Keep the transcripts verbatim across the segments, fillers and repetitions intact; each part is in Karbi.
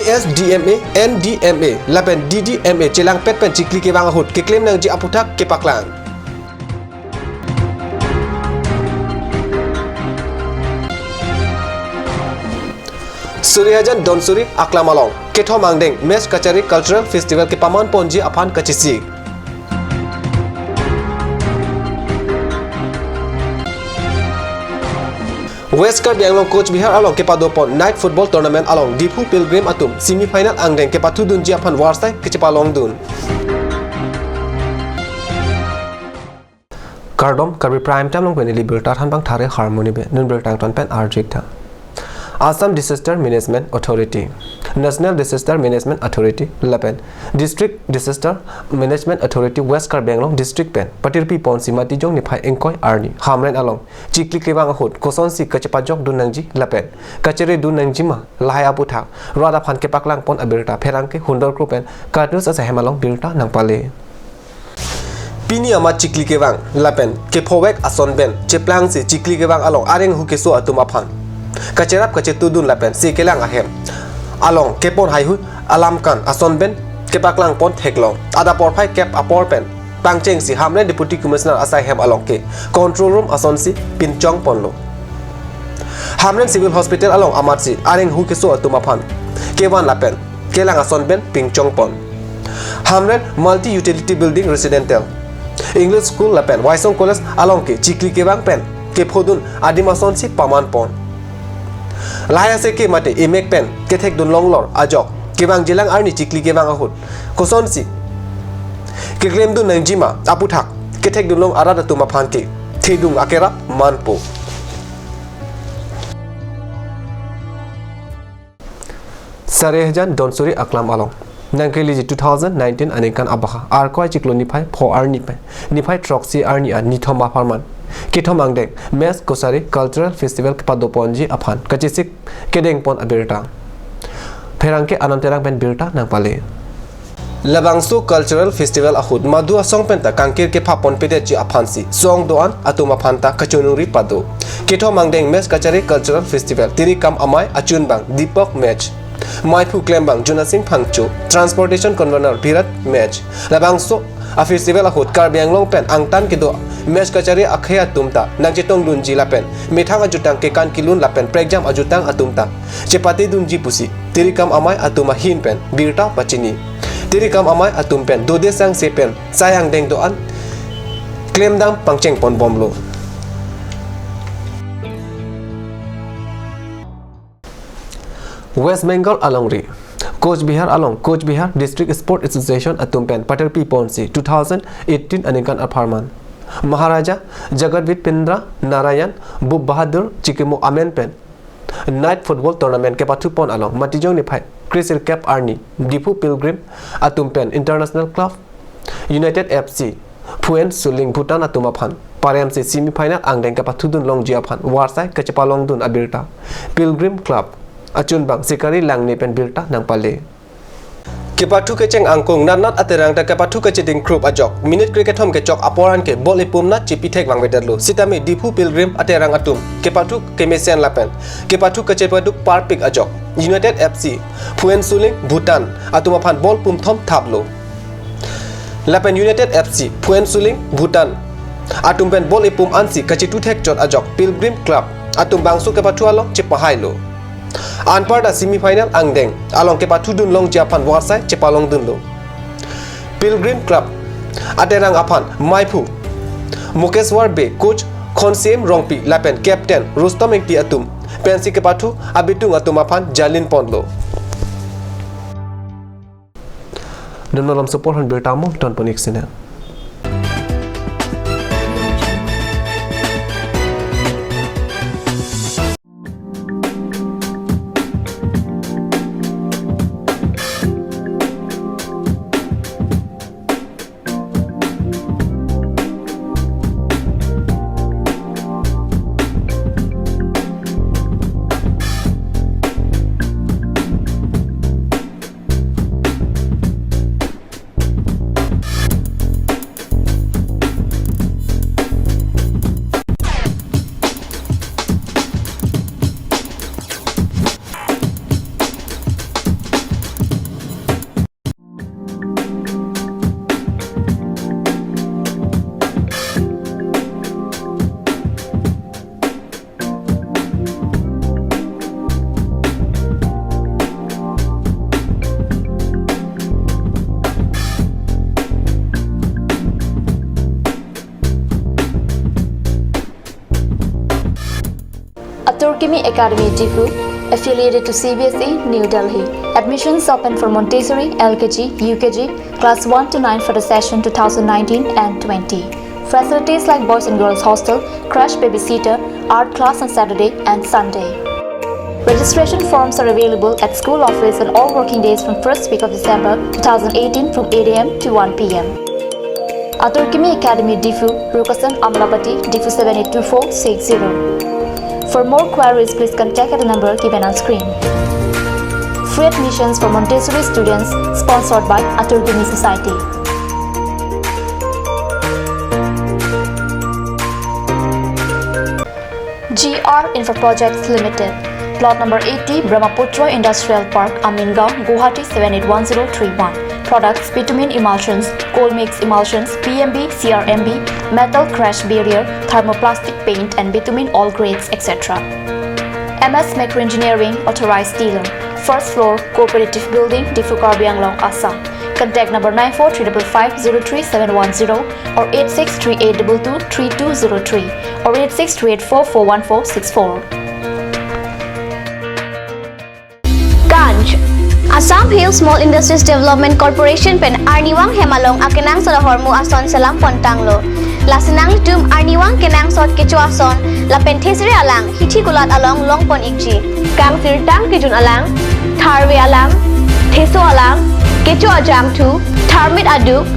S D M A, N D M A lapen D D M A chelangpet pen chikli kevang ahut keklem nangji aputhak kepaklang. Surihajan Donsuri Aklam along kethom angdeng Mech Kachari Cultural Festival kepaman ponji aphan kachesik. West Karbi Anglong Coach Bihar along kepado pon Night Football Tournament along Diphu Pilgrim atum semi final angdeng kepathudunji aphan warsai kachepalongdun. Kardom, Karbi Prime Time along pen neli birta thanbang Thare Harmoni Bey, non birta angton pen arju-ik tha. Assam Disaster Management Authority, National Disaster Management Authority lapen District Disaster Management Authority West Karbi Anglong District pen patirpi ponsi Matijong niphai ingkoi arni Hamren along chikli kevang ahut kosonsi kachepajokdun nangji lapen kacheredun nangjima lahai aputhak rat aphan kepaklang pon abirta pherangke Hundor Kro pen KAT News asai hem along birta nangpale. Pini amat chikli kevang lapen kephovek ason pen cheplangsi chikli kevang along areng hu keso atum aphan kacherap kachetudun lapen si kelang ahem along kepon haihui alam kan ason pen kepaklang pon theklong. Adap porphai kep apor pen pangchengsi Hamren Deputy Commissioner asai hem along ke control room asonsi pinchong ponlo. Hamren Civil Hospital along amatsi areng hu keso atum aphan kevan lapen kelang ason pen pinchong pon. Hamren Multi Utility Building Residential, English School lapen Waisong College along ke chikli kevang pen kephodun adim asonsi paman pon. Lahai ase ke mate emek pen kethekdun longlor ajok kevangjilang arni chikli kevang ahut kosonsi keklemdun nangjima aputhak kethekdun long arat atum aphan ke thedung akerap manpo. Sarihajan Donsuri Aklam along nangkeliji two thousand nineteen aningkan abaha Arkoi chiklo niphai pho arni pen niphai throksi arni an nithom apharman kethom angdeng Mech Kachari Cultural Festival kepado ponji aphan kachesik kedeng pon abirta pherangke Anam Terang pen birta nangpale. Labangso Cultural Festival ahut madu asong penta kangkir kepha ponpedetji aphansi song do-an atum aphanta kachonungri pado. Kethom angdeng Mech Kachari Cultural Festival tirikam amei achunbang Deepak Mech, meiphu klembang Juna Sing Phangcho, Transportation Convener Bhirat Mech. Labangso a-festival ahut Karbi Anglong pen angtan kedo Mech Kachari akhei atum ta nangchetongdunji lapen methang ajutang kekan kelun lapen prekjam ajutang atum ta chepatedunji pusi tirikam amei atum ahin pen birta pachini. Tirikam amei atum pen dode sangse pen sai angdeng do-an klemdam pangcheng ponbomlo. West Bengal alongri Coach Bihar along Coach Bihar District Sport Association atum pen patirpi ponsi two thousand eighteen aningkan apharman Maharaja Jagadvipendra Narayan Bhop Bahadur chikimo amen pen Night Football Tournament kepathu pon along Matijong niphai krisir kep arni Diphu Pilgrim atum pen International Club United F C Phuentsholing Bhutan atum aphan paremsi semi final angdeng kepathudun longji aphan warsai kachepalongdun abirta Pilgrim Club achunbang Sikari Langne pen birta nangpale. Kepathu kecheng angkung natnat aterang ta kepathu kacheding krup ajok minute krekethom kechok apor an ke bol ipum nat chipithek vangvedetlo. Sitame Diphu Pilgrim aterang atum kepathu kemesen lapen kepathu kachepaduk parpik ajok United F C Phuentsholing Bhutan atum aphan bol pumthom thaplo. Lapen United F C Phuentsholing Bhutan atum pen bol ipum ansi kachetu thekchot ajok Pilgrim Club atum bangso kepathu along chepahailo. Anparta semi final angdeng along kepathudun longji aphan warsai chepalongdunlo. Pilgrim Club aterang aphan meiphu Mukeswar Bey, coach Khonsiem Rongpi lapen captain Rustom Engti atum pensi kepathu abitung atum aphan jalin ponlo. Dun malom sopor hon birta mo ton ponik sene. Atur Kimi Academy Diphu, affiliated to C B S E, New Delhi. Admissions open for Montessori, L K G, U K G, class one to nine for the session two thousand nineteen and twenty. Facilities like boys and girls hostel, crash babysitter, art class on Saturday and Sunday. Registration forms are available at school office on all working days from first week of December two thousand eighteen from eight a m to one p m. Atur Kimi Academy Diphu, Rukasan Amlapati, Diphu seven eight two four six zero. For more queries, please contact at the number given on screen. Free admissions for Montessori students, sponsored by Atur Kimi Society. G R Infra Projects Limited, Plot number eighty, Brahmaputra Industrial Park, Amingaon, Guwahati seven eight one zero three one. Products: bitumen emulsions, cold mix emulsions, P M B, C R M B, metal crash barrier, thermoplastic paint and bitumen all grades, et cetera. M S Macro Engineering, authorized dealer, first floor, Cooperative Building, Diphu, Karbi Anglong, Assam. Contact number nine four three five five zero three seven one zero or eight six three eight two two three two zero three or eight six three eight four four one four six four. Ganj. Assam Hill Small Industries Development Corporation pen arnivang hem along akenangsot ahormu ason selam pon tanglo. Lasi nanglitum arnivang kenangsot kecho ason lapen thesere alang, hithi kulat along long pon ikji. Kangsirtang kejun alang, tharve alang, theso alang, kecho ajangthu, tharmit aduk,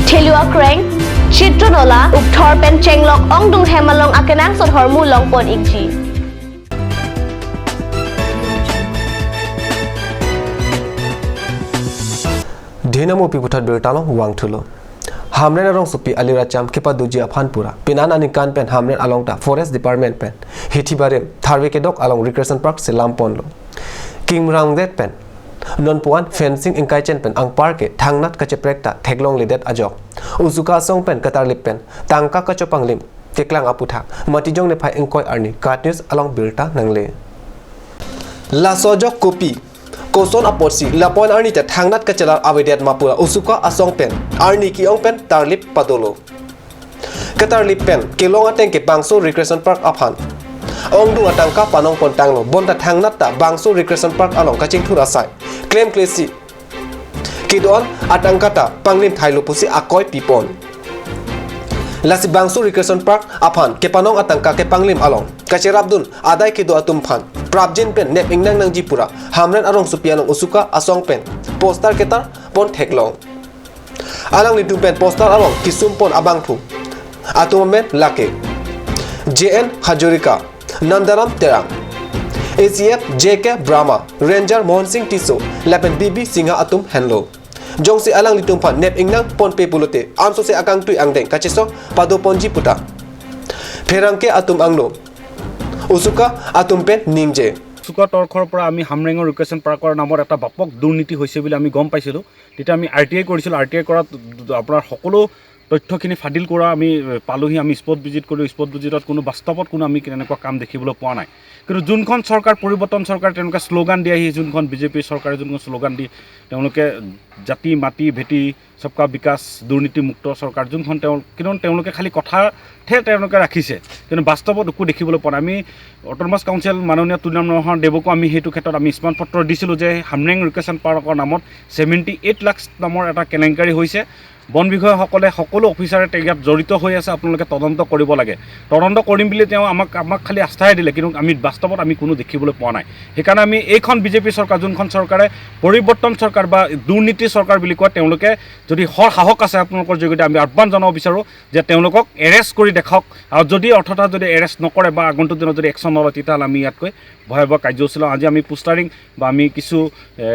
thelu akreng, chitro nola, ukthor pen chenglok ongdung hem along akenangsot ahormu long pon ikji. Dhinamo piputhot birta along vangthulo. Hamren arongsopi aliracham kepadoji aphan pura pinan aningkan pen Hamren along ta Forest Department pen hithi barim tharve kedok along Recreation Park selam ponlo. Kimrangdet pen nonpu-an fencing ingkaichen pen anparke thangnat kacheprek ta theklongledet ajok, usuka asong pen katarlip pen tangka kachopanglim keklang aputhak Matijong niphai ingkoi arni KAT News along birta nangle. Laso ajok kopi, koson apotsi lapu-an arni ta thangnat kachelar avedet ma pura usuka asong pen arni ke-ong pen tarlip padolo. Katarlip pen kelong ateng ke bangso Recreation Park aphan ongdung atangka panong pon tanglo, bonta thangnat ta bangso Recreation Park along kachingthur asai klemklesi kedo-an atangka ta panglim thailo pusi akoi pipon. Lasi bangso Recreation Park aphan kepanong atangka kepanglim along kacherapdun adai kedo atum aphan prapjin pen nep ingnang nangji pura Hamren arongsopi along usuka asong pen poster ketar pon theklong. Alanglitum pen poster along kesum pon abangphu atum amen lake J N Hazarika, Nandaram Terang, A C F J K Brahma, Ranger Mohan Singh Tisso lapen B B Singha atum henlo. Jongsi alanglitum aphan nep ingnang ponpe pulote ansose akangtui angdeng kachesong pado ponji puta pherangke atum angno usuka atum pen ningje. উচুকা তৰ্খৰ পৰা আমি হামৰেঙৰ ৰিক্ৰিয়েশ্যন পাৰ্কৰ নামত এটা ব্যাপক দুৰ্নীতি হৈছে বুলি আমি গম পাইছিলোঁ। তেতিয়া আমি আৰ টি আই কৰিছিলোঁ। আৰ টি আই কৰাত আপোনাৰ সকলো তথ্যখিনি ফাদিল কৰা আমি, এ, পালোহি। আমি স্পট ভিজিট কৰিলোঁ। স্পট ভিজিটত কোনো বাস্তৱত কোনো আমি তেনেকুৱা কাম দেখিবলৈ পোৱা নাই। কিন্তু যোনখন চৰকাৰ, পৰিৱৰ্তন চৰকাৰে তেওঁলোকে শ্লোগান দি আহি, যোনখন বি জে পি চৰকাৰে যোনখন শ্লোগান দি তেওঁলোকে জাতি, মাটি, ভেটি, সবকা বিকাশ, দুৰ্নীতিমুক্ত চৰকাৰ, যোনখন তেওঁ, কিন্তু তেওঁলোকে খালি কথাতহে তেওঁলোকে ৰাখিছে, কিন্তু বাস্তৱত একো দেখিবলৈ পোৱা নাই। আমি অট'নমাছ কাউন্সিল মাননীয় তুলিৰাম ৰংহাং দেৱকো আমি সেইটো ক্ষেত্ৰত আমি স্মৰণ পত্ৰ দিছিলোঁ যে হামৰেং ৰিক্ৰিয়েশ্যন পাৰ্কৰ নামত ছেভেণ্টি এইট লাখ নামৰ এটা কেলেংকাৰী হৈছে। বন বিষয়াসকলে, সকলো অফিচাৰে তে-, ইয়াত জড়িত হৈ আছে, আপোনালোকে তদন্ত কৰিব লাগে। তদন্ত কৰিম বুলি তেওঁ আমাক, আমাক খালি আশ্বাসহে দিলে, কিন্তু আমি বাস্তৱত আমি কোনো দেখিবলৈ পোৱা নাই। সেইকাৰণে আমি এইখন বি জে পি চৰকাৰ, যোনখন চৰকাৰে পৰিৱৰ্তন চৰকাৰ বা দুৰ্নীতি চৰকাৰ বুলি কয়, তেওঁলোকে যদি হৰ সাহস আছে, আপোনালোকৰ জৰিয়তে আমি আহ্বান জনাব বিচাৰোঁ যে তেওঁলোকক এৰেষ্ট কৰি দেখাওক। আৰু যদি অযথা যদি এৰেষ্ট নকৰে বা আগন্তুক দিনত যদি একশ্যন নলয়, তেতিয়াহ'লে আমি ইয়াতকৈ ভয়াৱহ কাৰ্যসূচী ল'ম। আজি আমি পোষ্টাৰিং বা আমি কিছু, এ,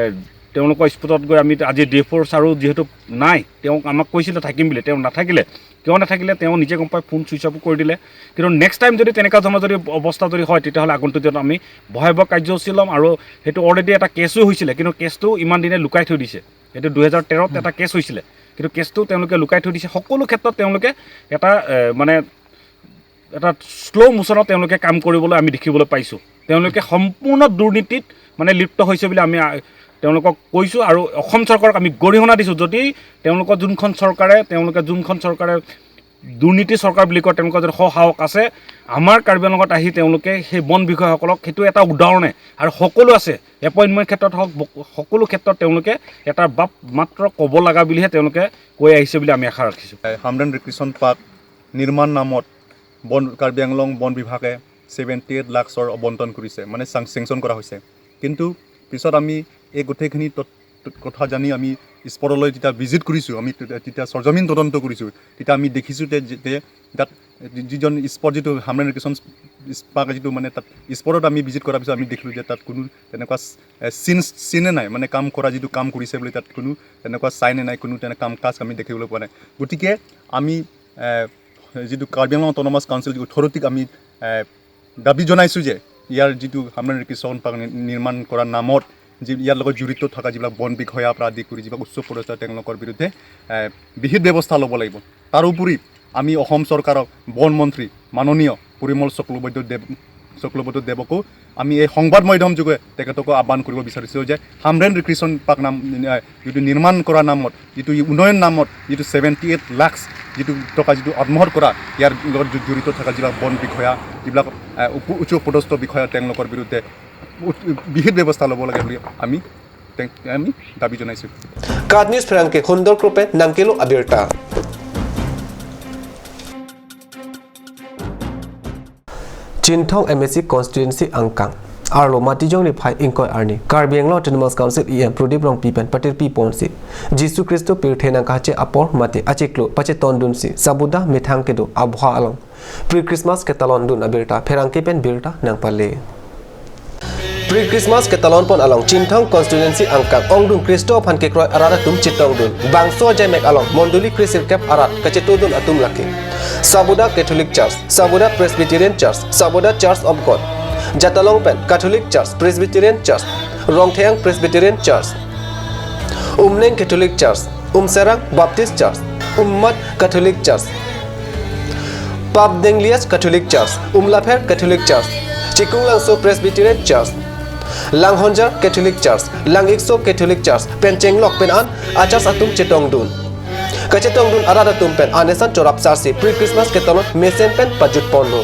তেওঁলোকৰ স্পটত গৈ আমি আজি ডি এফ অ' ছাৰো যিহেতু নাই, তেওঁক আমাক কৈছিলে থাকিম বুলি, তেওঁ নাথাকিলে। কিয় নাথাকিলে, তেওঁ নিজে গম পাই, ফোন ছুইচ অফো কৰি দিলে। কিন্তু নেক্সট টাইম যদি তেনেকুৱা ধৰণৰ যদি অৱস্থা যদি হয়, তেতিয়াহ'লে আগন্তুক দিনত আমি ভয়াৱহ কাৰ্যসূচী ল'ম। আৰু সেইটো অলৰেডি এটা কেছো হৈছিলে, কিন্তু কেছটো ইমান দিনে লুকাই থৈ দিছে। সেইটো দুহেজাৰ তেৰত এটা কেছ হৈছিলে, কিন্তু কেছটো তেওঁলোকে লুকাই থৈ দিছে। সকলো ক্ষেত্ৰত তেওঁলোকে এটা, এ, মানে এটা শ্ল' মোচনত তেওঁলোকে কাম কৰিবলৈ আমি দেখিবলৈ পাইছোঁ। তেওঁলোকে সম্পূৰ্ণ দুৰ্নীতিত মানে লিপ্ত হৈছে বুলি আমি, আ, তেওঁলোকক কৈছোঁ আৰু অসম চৰকাৰক আমি গৰিহণা দিছোঁ। যদি তেওঁলোকৰ যোনখন চৰকাৰে, তেওঁলোকে যোনখন চৰকাৰে দুৰ্নীতি চৰকাৰ বুলি কয়, তেওঁলোকৰ যদি সসাহস আছে, আমাৰ কাৰ্বি আংলঙত আহি তেওঁলোকে সেই বন বিষয়াসকলক সেইটো এটা উদাহৰণে, আৰু সকলো আছে, এপইণ্টমেণ্ট ক্ষেত্ৰত হওক, বক-, সকলো ক্ষেত্ৰত তেওঁলোকে এটা বাপ মাত্ৰ ক'ব লগা বুলিহে তেওঁলোকে কৈ আহিছে বুলি আমি আশা ৰাখিছোঁ। হামৰেণ ৰিক্ৰিয়েশ্যন পাৰ্ক নিৰ্মাণ নামত বন কাৰ্বি আংলং বন বিভাগে ছেভেণ্টি এইট লাখৰ আবণ্টন কৰিছে, মানে চাং চেংচন কৰা হৈছে। কিন্তু পিছত আমি এই গোটেইখিনি তত- কথা জানি আমি স্পটলৈ যেতিয়া ভিজিট কৰিছোঁ, আমি তেতিয়া- তেতিয়া চৰজমিন তদন্ত কৰিছোঁ, তেতিয়া আমি দেখিছোঁ যে যে তাত যি- যিজন স্পট যিটো হামৰেণ ৰিক্ৰিয়েশ্যন পাৰ্ক যিটো মানে তাত স্পটত আমি ভিজিট কৰাৰ পিছত আমি দেখিলোঁ যে তাত কোনো তেনেকুৱা চিন চিনে নাই, মানে কাম কৰা যিটো কাম কৰিছে বুলি তাত কোনো তেনেকুৱা চাইনে নাই, কোনো তেনে কাম কাজ আমি দেখিবলৈ পোৱা নাই। গতিকে আমি এ, যিটো কাৰ্বি আংলং অট'নমাছ কাউন্সিল অথৰিটিক আমি এ, দাবী জনাইছোঁ যে ইয়াৰ যিটো হামৰেণ ৰিক্ৰিয়েশ্যন পাৰ্ক নি- নিৰ্মাণ কৰাৰ নামত যি ইয়াৰ লগত জড়িত থকা যিবিলাক বন বিষয়াৰ পৰা আদি কৰি যিবিলাক উচ্চ পদস্থ তেওঁলোকৰ বিৰুদ্ধে এ, বিহিত ব্যৱস্থা ল'ব লাগিব। তাৰোপৰি আমি অসম চৰকাৰক বন মন্ত্ৰী মাননীয় পৰিমল শুক্লবৈদ্য দেৱ শুক্লবৈদ্য দেৱকো আমি এই সংবাদ মাধ্যম যোগে তেখেতকো আহ্বান কৰিব বিচাৰিছোঁ যে হামৰেণ ৰিক্ৰিয়েশ্যন পাৰ্ক নাম এ, যিটো নিৰ্মাণ কৰাৰ নামত যিটো উন্নয়ন নামত যিটো ছেভেণ্টি এইট লাখ যিটো টকা যিটো আত্মসাৎ কৰা ইয়াৰ লগত জ- জড়িত থকা যিবিলাক বন বিষয়া যিবিলাক এ, উপ- উচ্চ পদস্থ বিষয়া তেওঁলোকৰ বিৰুদ্ধে উত- বিহিত ব্যৱস্থা ল'ব লাগে বুলি আমি তেং- আমি দাবী জনাইছোঁ। Kat News Pherangke Hundor Krope nangkelo abirta. Chinthong M A C constituency angkang arlo Matijong niphai ingkoi arni Karbi Anglong Autonomous Council E M Prodip Rongpi pen patirpi ponsi Jisu Khristo pirthe nangkache apor mate achiklo pachetondunsi Sabuda methang kedo abha along pre-Christmas ketalon dun abirta pherangke pen birta nangpale. Pre-Christmas ketalon pon along Chinthong constituency angkang ongdung Khristo aphan kekroi arat atum chetongdun. Bangso ajaimek along mondoli kre sirkep arat kachetodun atum lake Sabuda Catholic Church, Sabuda Presbyterian Church, Sabuda Church of God, Jatalong pen Catholic Church, Presbyterian Church, Rongtheang Presbyterian Church, Umneng Catholic Church, Umserang Baptist Church, Ummat Catholic Church, Papdenglias Catholic Church, Umlapher Catholic Church, Chikunglangso Presbyterian Church, Langhonjar Catholic Church, Langikso Catholic Church, pen chenglok pen an achurch atum chetongdun. Kachetongdun arat atum pen anesan chorap sarsi pre-Christmas ketalon mesen pen pajut ponlo.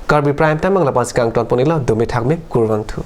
Karbi Prime Time ang lapan si kangton pon ilo, dome thakme, kurvangthu.